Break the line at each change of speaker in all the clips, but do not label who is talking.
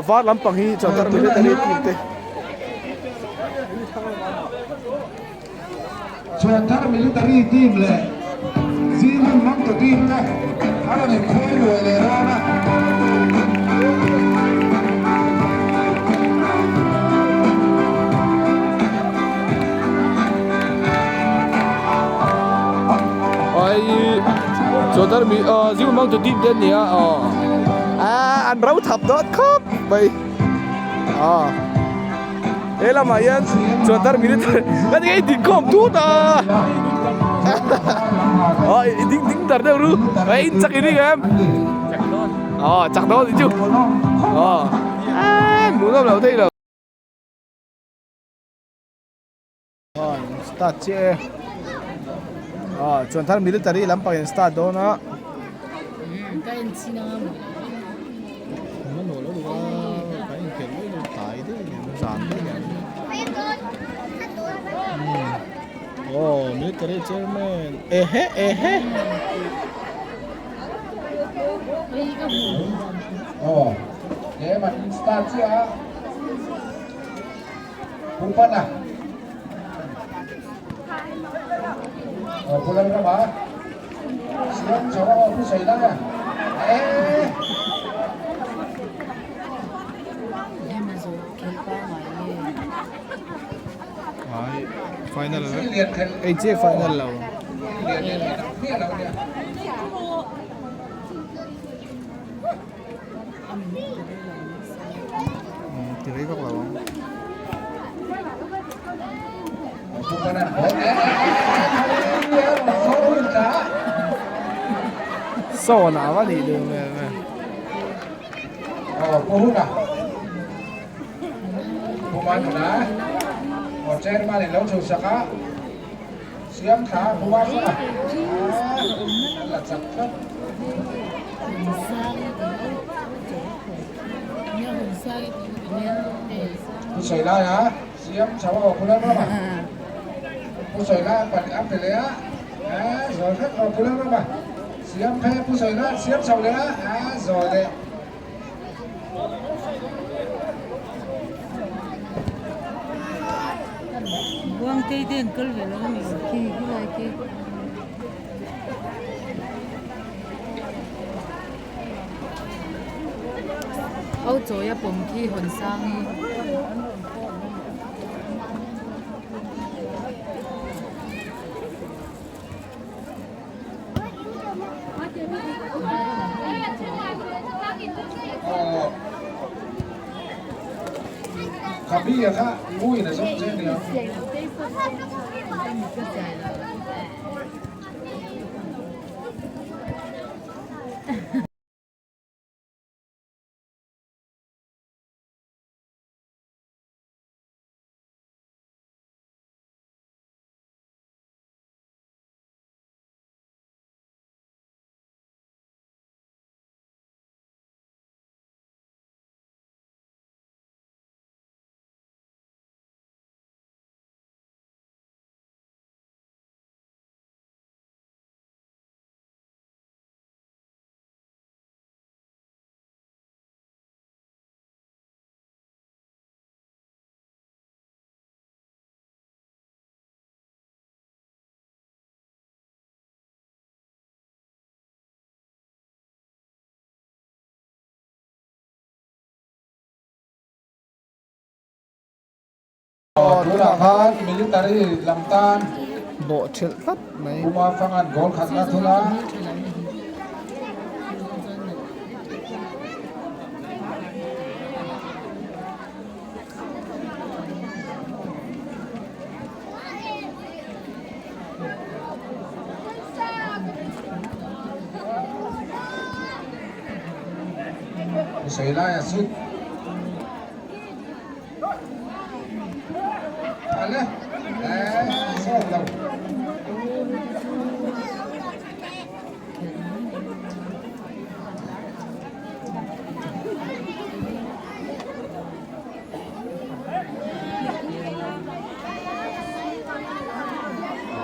A var lampang hi Chawlhthar Military team te.
Chawlhthar Military team leh Zihmun Mangtu team te a rawn inkhawi luai leh dawn a.
Ai Chawlhthar mi ah Zihmun Mangtu team te an ni a aw ah an ro thap dawt khawp mai ah. He lamah hian chuan military ka ti ngei ding khawm tut a aw i ding ding dar deuh ru a in chak i ring em aw chak dawn ni chu aw hmuh nawm lo thei lo aw start chiah e aw chuan thar military lampang in start dawn a. Aw military chairman ehe ehe.
Aw tlem an start chiah a Pu Pana aw Pu Lalrama Siam chho a aw thusawi lai a eeh.
Ai final ei che final lo. Ti rei vak lo ang. Sawn a va nih duh hmel ve.
Thusawi lai a siam chho a aw phul em em a thusawi lai a pahnih a pe leh a eh zawi hret aw phul em em a siam phe thusawi lai an siam chho leh a eh zawi leh.
Buangtei te an kal ve lo a ni khi khilai khi. Au chawi a pawm khi hawn sang hi.
Khabi a kha nguin a zawng che nia. Tunah khan military lam tan
bawh thelh tlat mai.
Puma Fangan goal khatna thul a. Sawi lai a sut. Ale eh sawm lo.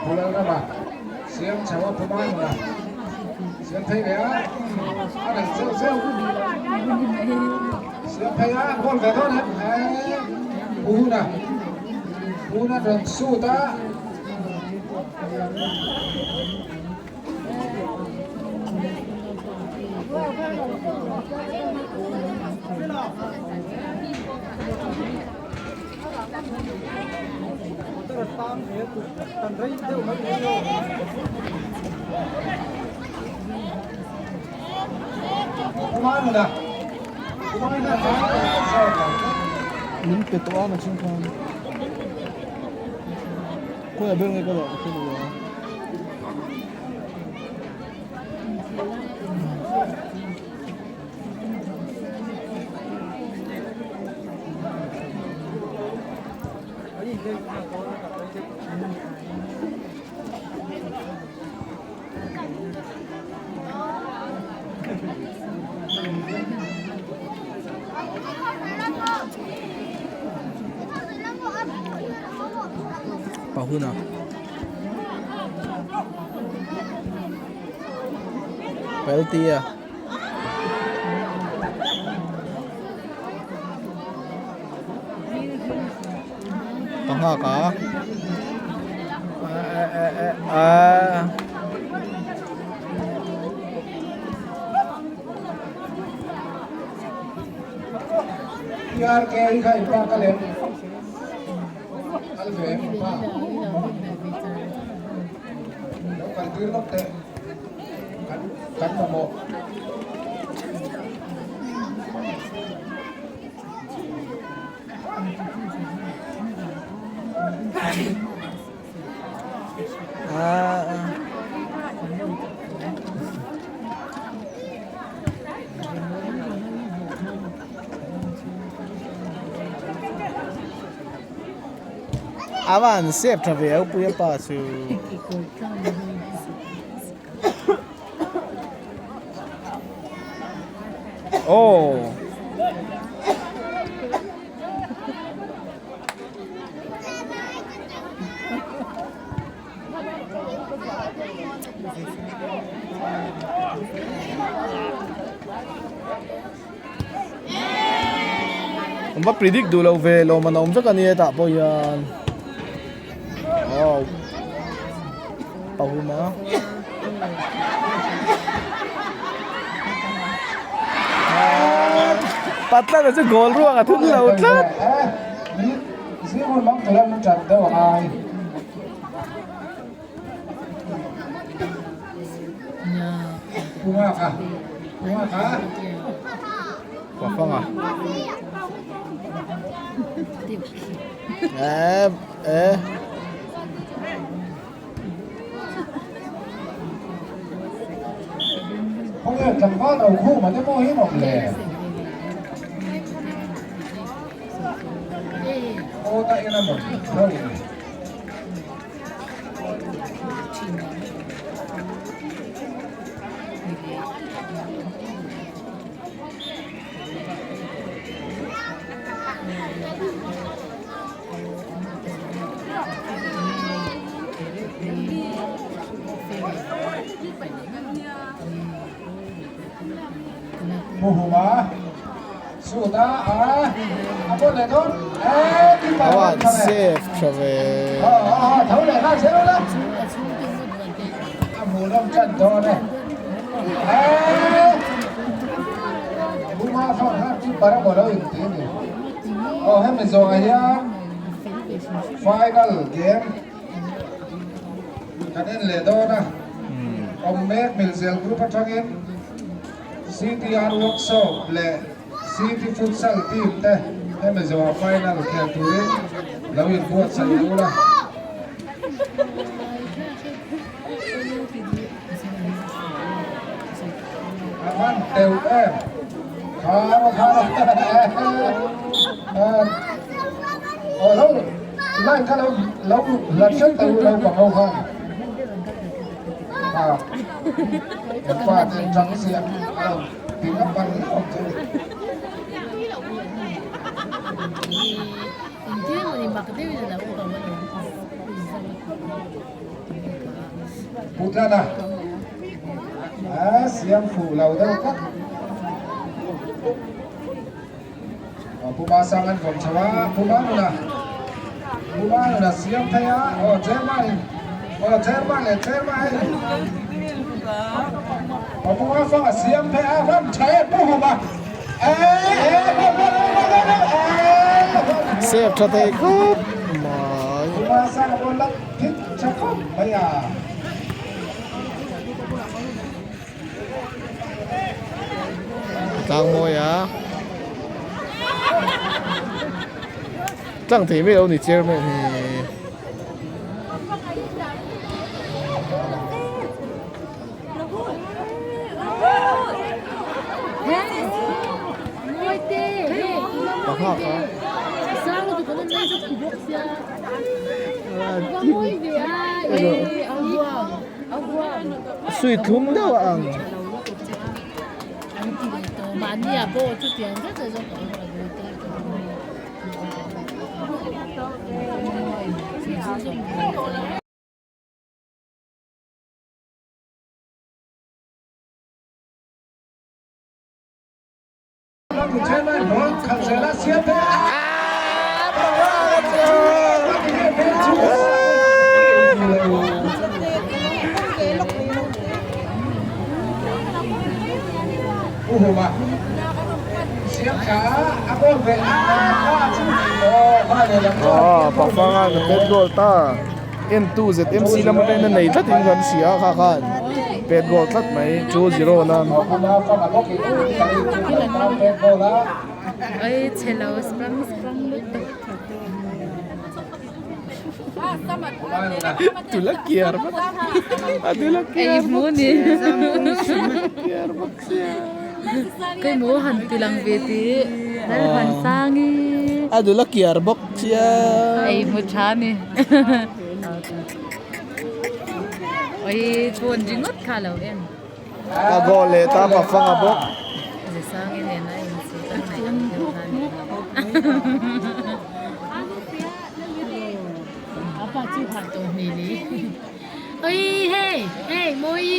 Pulal rama siam chho a phuma nula siam phei ve a a dang zeuh zeuh. Siam phei a, ball ve dawn em? Eeh, Puna, Puna rawn shoot a.
Min pe tawh a machine khan khawiah ber nge ka dah ka hre lo a. Pahuna Penalty a. Ka nghak a ah
PRK hi kha in pa ka lem kal ve em pa lo kal tir lawk teh kan kan mamawh.
A van sep tha ve au puia pa chu. Oh. An va predict duh lo ve lawm an awm vek a nia tah pawh hian oh pahuma Patlana chu goal ruang a thun lo tlat. Pafanga. Eh eh.
Khawnge tlangval ro khum a te pawh hi an awm le? Aw ta en a maw ro ni. Muhuma suta a a ball leh dawn e keeper
A van save tha ve.
Ha ha ha tho leh nghal zel ula a hmuhnawm tan dawn e e Muhuma phone khan keeper a maw lo inti a ni. Aw hemi zawhah hian final game kan en leh dawn a, awm mek Milzel group atangin CTR workshop leh CT futsal team te hemi zawhah final khel turin lo inbuatsaih ul a. A van teuh em? Khar a khar a Aw lo line kha lo lo la hret teuh lo bang ho khan a kan pa te tang ziah a lo ti ngam pan hlauh ang chu. Putlana a siam fuh lo deuh tlat. Puma sang an vawm chho a, Puma nuna Puma nuna siam phei a, aw chairman in aw chairman leh chairman in aw Puma fang a siam phei a, van tha e Pu Huma e e goal goal goal goal goal e
Save tha thei khawp mai.
Puma sang a ball la thik tha khawp mai a.
Tlang mawi a tlang thei mai lo ni chairman hi. Sui thlum deuh a ang. Pafanga an pet goal ta entu ZMC lam atangin a nei tlat in kan hria kha khan pet goal tlat mai 2-0 nan. Tula kiar bawk a tula kiar bawk kiar bawk sia.
Keimah han ti lang ve ti Lalvansangi.
A dula kiar bawk sia.
Ei hmu tha ni. Oi phone ringawt kha lo en.
A goal leh ta pafanga bawk.
Zisangi nena insi tak nei ang deuh kha ni.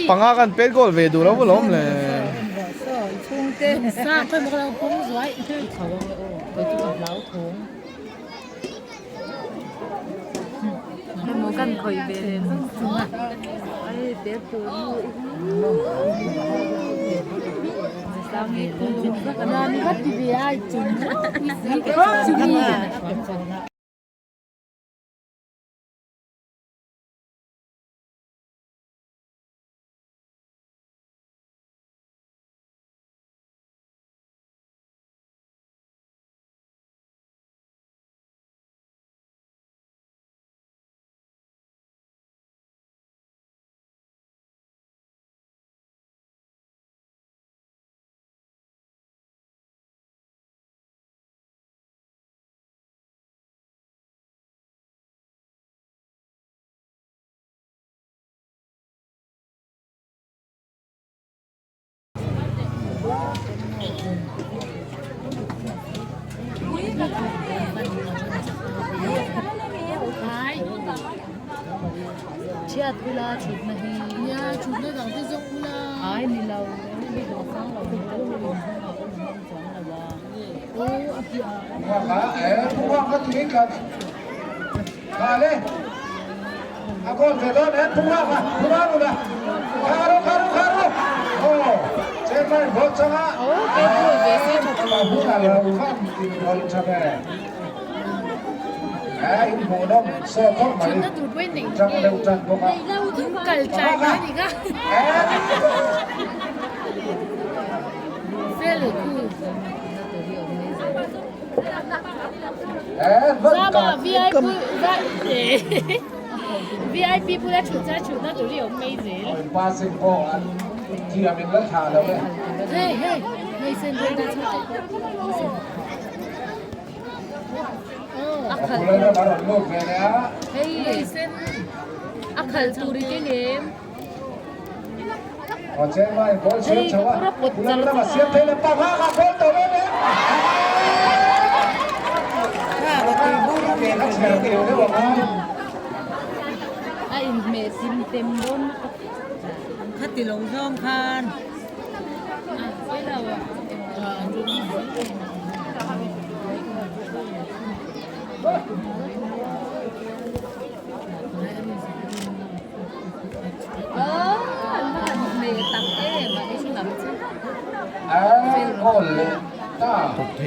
Panga kan pet goal ve duh lo alawm le.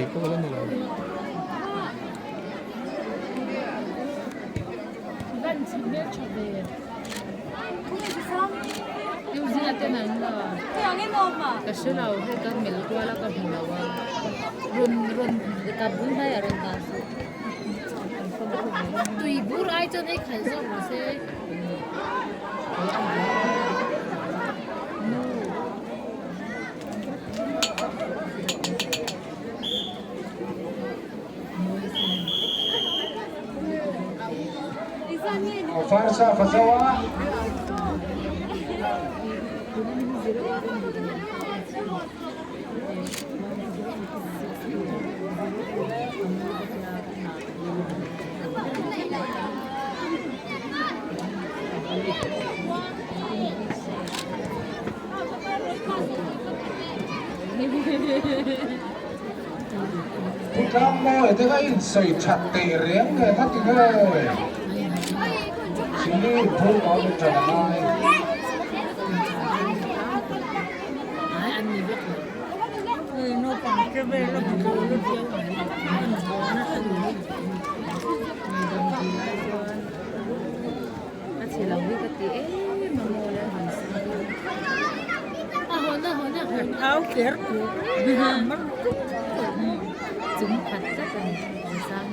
thei pawh ka la ni lo.
Farsa Fazawa. Pu Tlangmawi te kha insawi that teh reng nen a ti nge? Chili phur awm in ṭan a ngai.
A chhe lo hi ka ti em a maw le han sawi a hawn a hawn a hawn au ker ku chung khat tlat a ni zan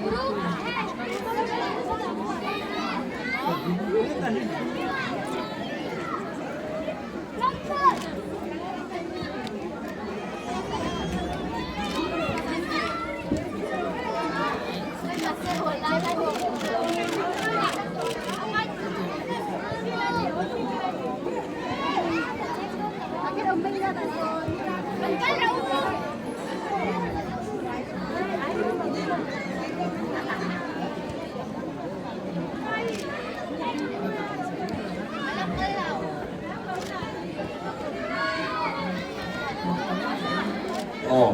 Aw,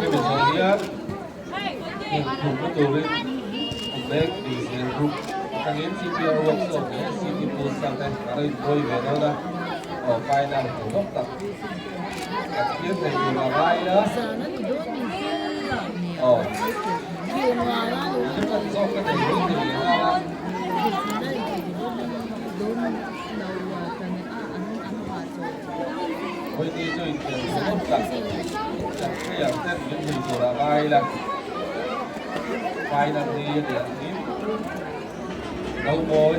hemi zawh hian inkhumna turin Black Diesel Group atangin CTR Workshop leh CT Futsal te an lo inbuai ve dawn a, aw final hmuhnawm tak kan thlir thei tur a ngai a. Aw, thil zawk ka nei dawn ni leh nghal a. Vawiini chu inkhel hmuhnawm tak kan player ten min hlui tur a ngai la. Final hi a ni ang hi. No mawi,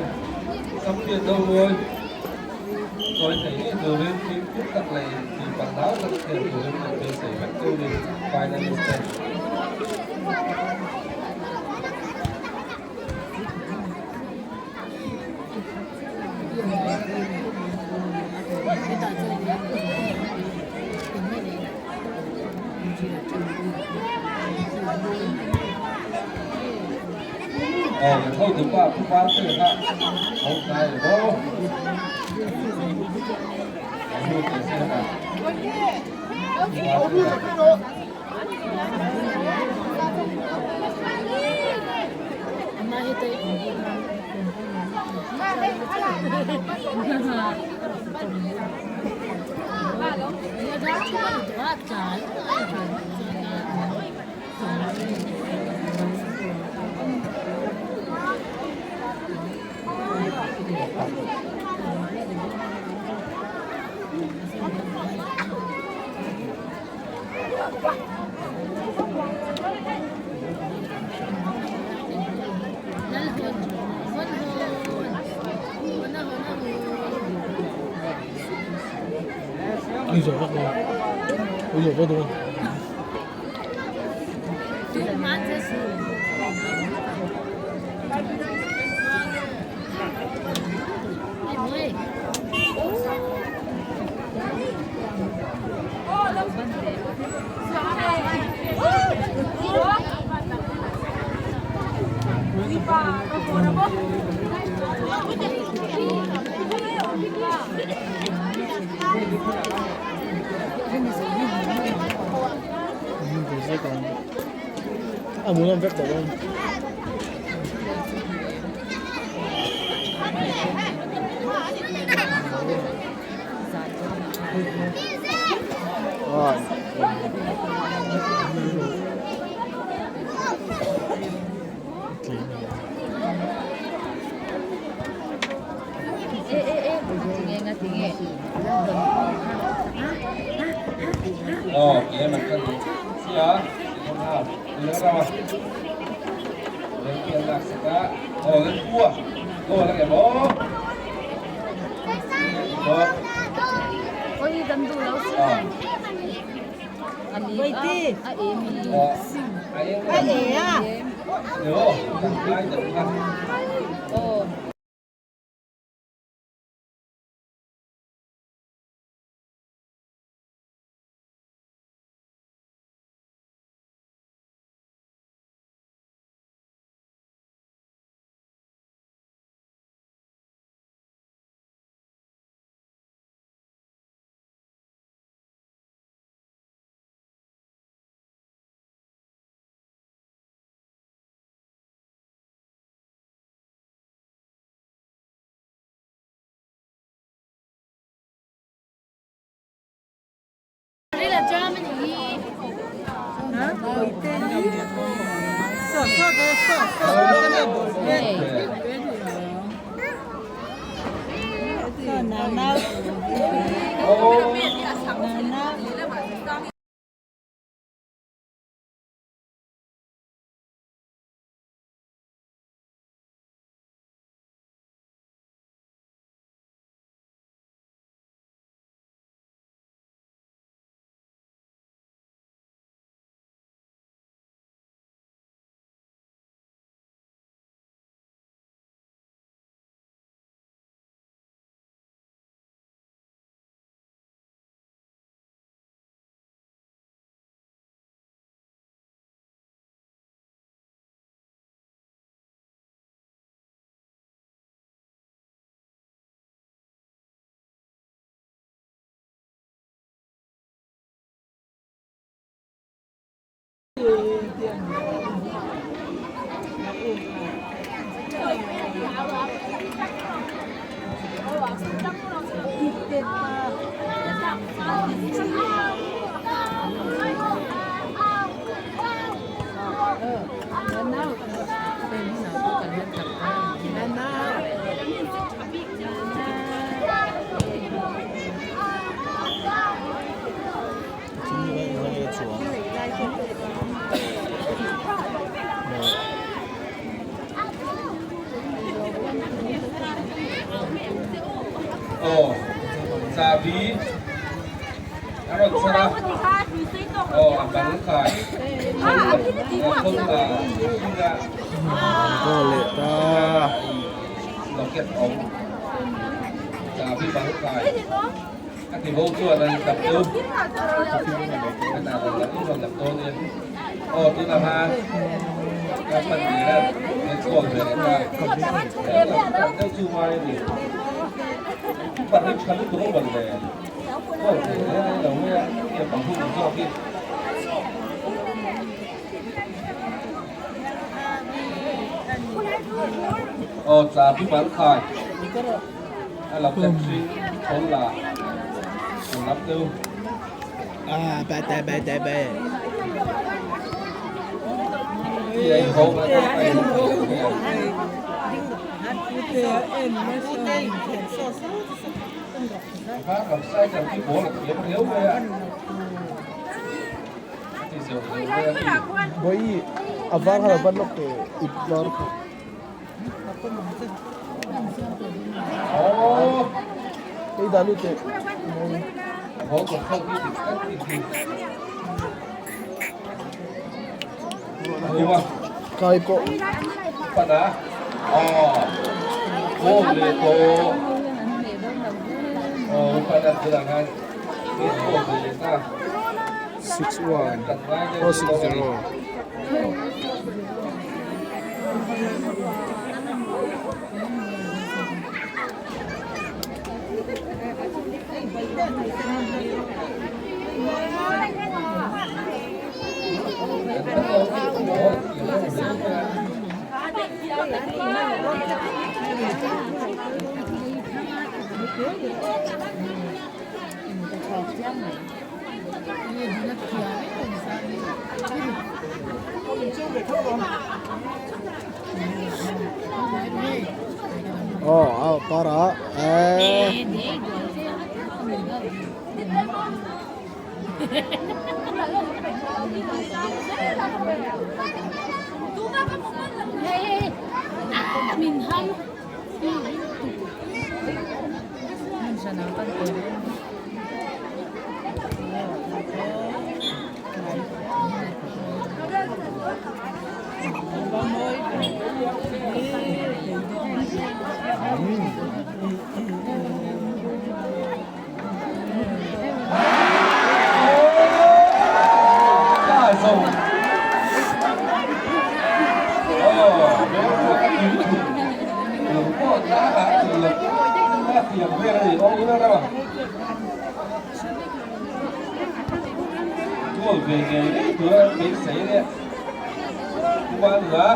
champion no mawi chawi thei ngei turin team tum tak leh team pangdang tak khel turin kan beisei vek chu ni finalist te. Aw kan hotu pa pu par te kha ho hnai le maw an lut leh se kha pu par te kha.
Ui dồi vak dawn ui dồi vak dawn. A hmuhnawm vek tawh dawn.
Aw chahbi a rawn chhar a aw a bang kai thol la hmunah locket awm chahbi bang kai. A ti bo chuan an dap deuh a dah rawn dap rawn dap dawn nia aw tunah khan ka pan ni la min chhuak ve leh ta kan deuh chu ngai a ni pan hi tha lutuk a rawn le aw thei hle mai lo mai a hei bang hun zawk hi. Aw chabi bal khai. A lo kep hring thawl la an lam deuh.
À, ba ta ba ta ba. Boi a var kha lo ban lawk teh ip var kha. Hei dah lut teh. Kai pawh. 6 1 oh 6 0. Aw a par a eee.
Goal ve ngei ngei tura beisei leh Kumana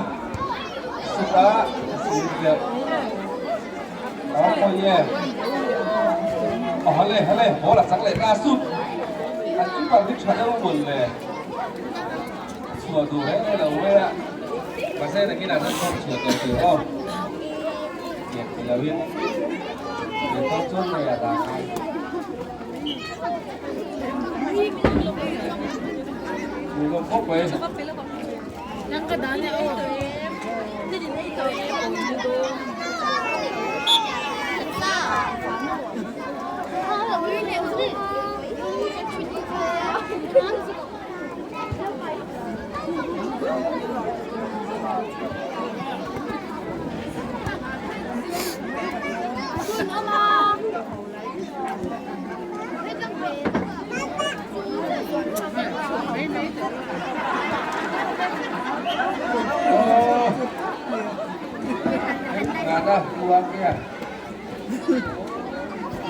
suta sir Hale hale ball a chak leh ta sut an keeper hi tha deuh a mawn le chhuah duh reng reng lo mai a mahse nakinah chuan thawk chhuah tawh tur aw tiang ti lo in tiang tawk chuan hei a dah ngai hmuhnawm khawp mai.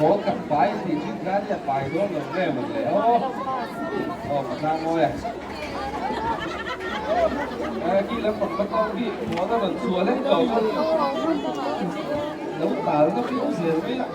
Ball kan pai tih thin khan i a pai dawn lo nge maw le aw aw ka tlang mawi a khi lampang ka tawng hi ball a rawn chhuah lek tawh chuan lo tal na viau zel mai a.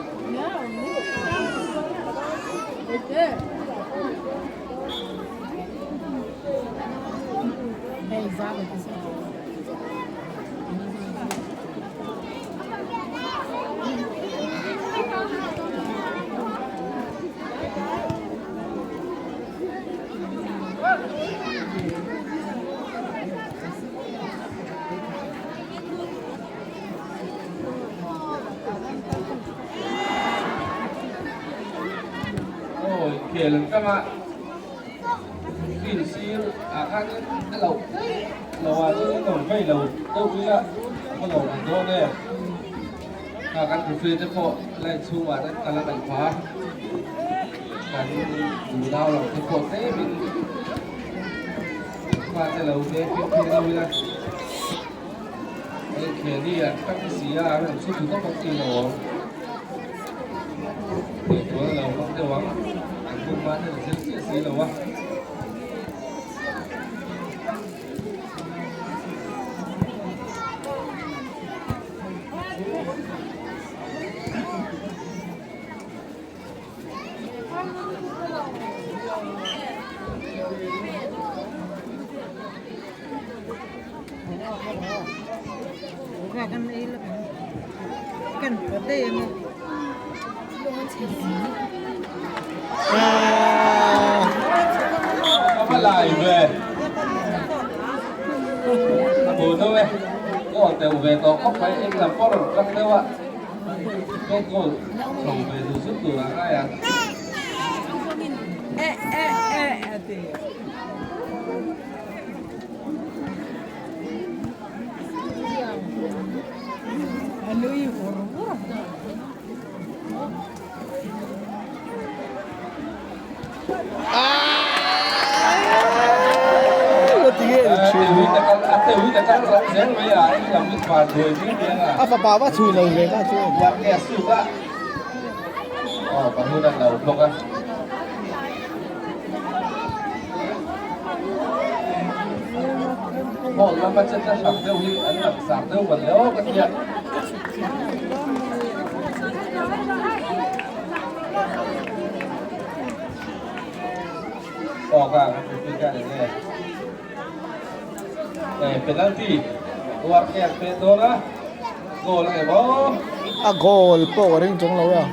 Aw inkhel an kang a field sir ah khanin a loh daih lo ah chuan in awm vei lo deuh ila a lo awm dawn e kha kan referee te pawh line chhungah te kal a ngaih phah a kan duh lo te pawh tlemin fate lo veng fimkhur deuh ila. Hei Kelly an tak si a, a rawn chhu thut a bawk tih lo awm. Tih tur a lo hmang deuh ang, an bum hma ten a zir chiah si lo a. A lai ve a bu deuh e goal teuh ve tawh khawp mai eng lam pawh a rawn tang deuh a goal goal chho ve zut zut tur ah ngai ang.
A fapa va chhui lo ve kha chuan.
Hall lama chetna hrang deuh hi an langsar deuh ban le aw ka tia. Aw ka kan referee khan enge eh penalty uar nge an pek dawn a goal a ngem aw.
A goal pawh ka ring chuang lo a.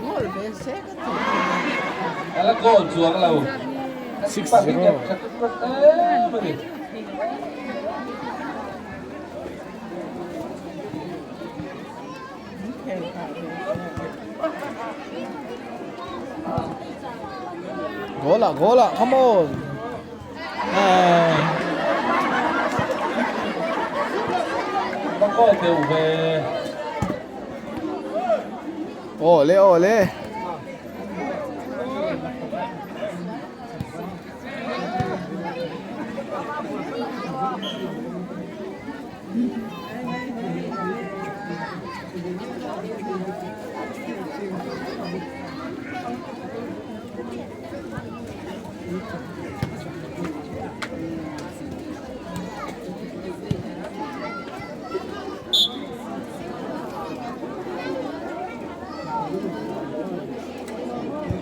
A la goal chuang lo.
6-0.
Em a ni.
Goal ah goal ah come on. Ah.
Ba goal deuh ve.
Aw le aw le.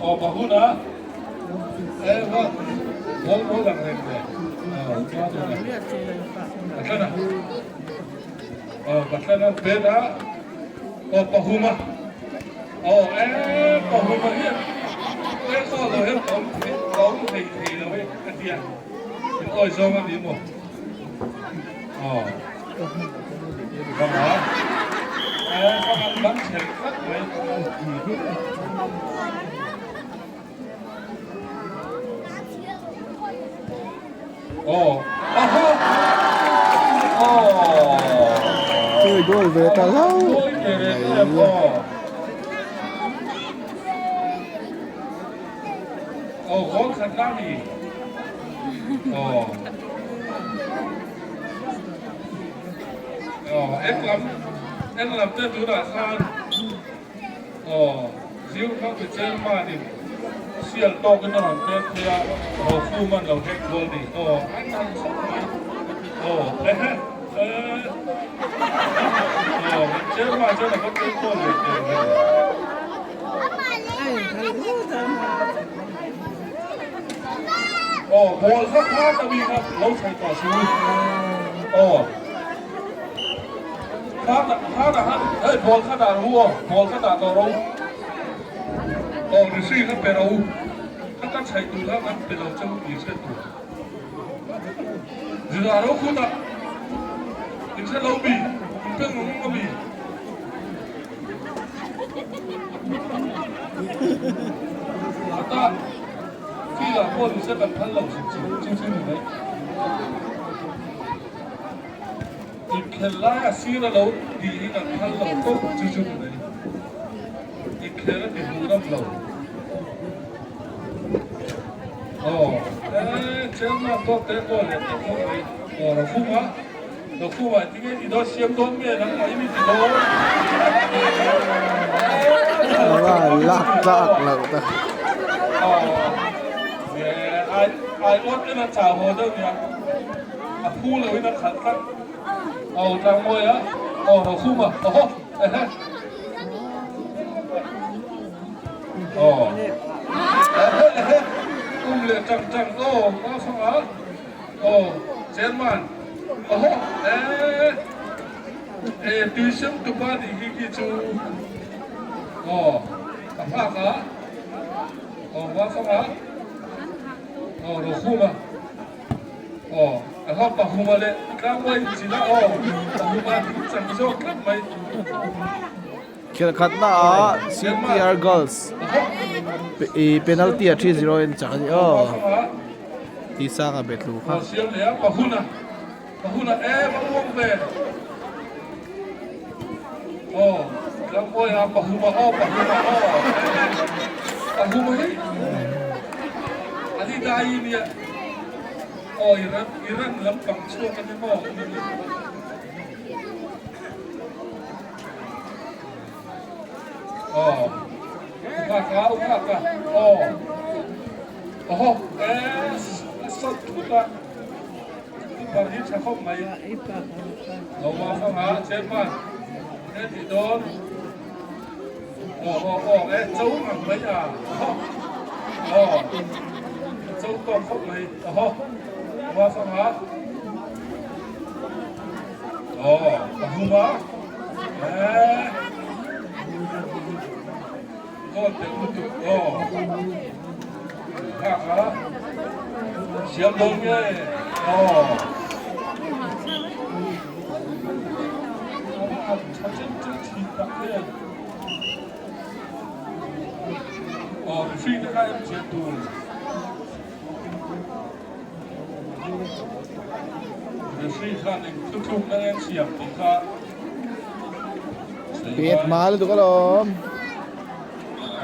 Aw pa hun a e va goal goal ang reng ve aw chuan a tlan a aw ka tlan a bet a aw pahuma aw e pahuma hian e saw lo hian ka awm thei ka awm thei thei lo e a tia in awi zawng a ni maw aw bang a e bang an bang chhel tlat mai.
Chui goal ve ta hlauh mai a.
Aw, Zir County Chairman in sial tawkin a rawn pek phei a, Rokhum an lo hek kual ni. Aw, a nal khawp mai. Aw, ehe, eh. Aw, Chairman chuan a va pek kual ve teh ve. Aw, ball kha kha ta mi kha lo chhai tawh su. Aw. Hei ball kha dah ru aw, ball kha dah tawh ro. Aw referee kha pe ro. Kha ka chhaih tur kha kan pe lo che u tih hriat tur. Zira ro khut a, in hre lo mi, in pe ngawng ngawng a mi. Ata field ah pawh nise kan phal lo hrim chu, chu chu ni mai. Inkhel lai a sir a lo tih hi kan phal lo tawp chu chu ni mai. Inkhel a ti hmuh nawm lo. Aw e chairman pawh te pawh leh ta khawp mai. Aw Rokhuma Rokhuma tinge ti dawn siam dawn nge nangmah in i ti dawn.
Lak tlak loh ta.
Aw ai ai awt en a chau haw deuh nia. A phu lo in a khalh tlat. Aw tlang mawi a, aw Rokhum a, awhaw, ehe. Aw, ehe ehe, um leh tang tang, aw ka fang a, aw chairman, awhaw, eh, eh tuition tupa nih hi khi chu, aw a nghak a, aw ka fang a, aw Rokhum a. Aw, a hla Pahuma leh Tlangvawi inchina aw, Pahuma ding chak zawk tlat mai.
Khelh khatna ah CTR Girls i penalty ah 3-0 in chak a ni aw. Tih sang a bet lu kha.
Aw siam leh a Pahuna, Pahuna e va uang ve. Aw, Tlangvawi a Pahuma aw, Pahuma aw. Pahuma hi a ni dai nia. Aw Iran Iran lampang chhuak a ni maw? Aw Uphaka Uphaka aw Oho eh a sawt thut a Keeper hi tha khawp mai Lo va fanga chairman he tih dawn Aw aw aw eh cho ang mai a Oho aw.
cho tawk khawp mai. Ahaw, Ua fanga. Aw, a hum a. Eeh. Goal telh lutuk. Aw. Nghak a. Siam dawn nge. Aw. A va han tha chen chen thin tak em. Aw, referee te kha em chian tur. Referee khan eng thuthlukna nge an siam tih kha sawi
Pet
ngai.
hma lutuk alawm.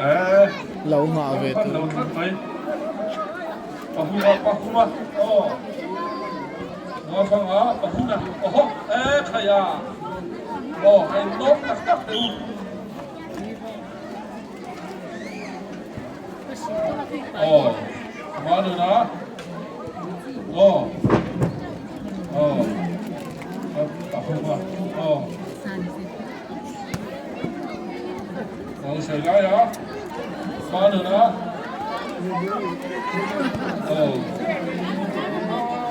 Eh,
Lo nghah ve
kan
tur.
lo tlat mai. Pahuma, pahuma, aw. Ngafanga, pahuna, oho, eh, khaia. Aw, a innawm tak tak teh u. Aw, Manuna. Aw. Aw. Pahuma. Aw. Aw, sawi lai a. Manuna. Aw.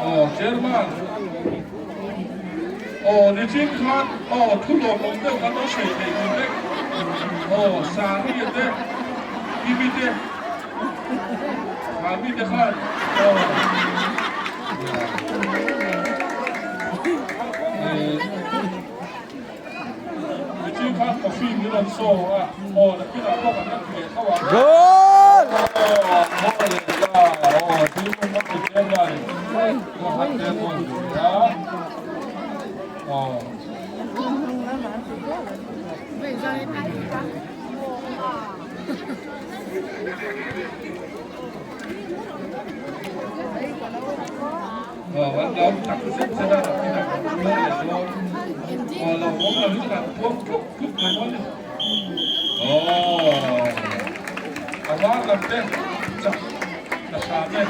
Aw, Chairman. Aw, nichin khan aw thu lawmawm deuh kan lo sawi thei tur vek. Aw, Sari te, Kimi te, Hami te khan aw nichin khan coffee min rawn saw a, aw nakinah pawh kan la ti leh tho ang.
Goal!
Aw, maw leh la, aw thil awm a ti tlem lai, aw han tlem awn ve a. Aw. Aw an lo tak zet zet a nakin ah kan puang leh dawn. Aw lo awm lo hi chu kan puang tluk tluk mai dawn a ni. Aw a var lam te chak ka hram e.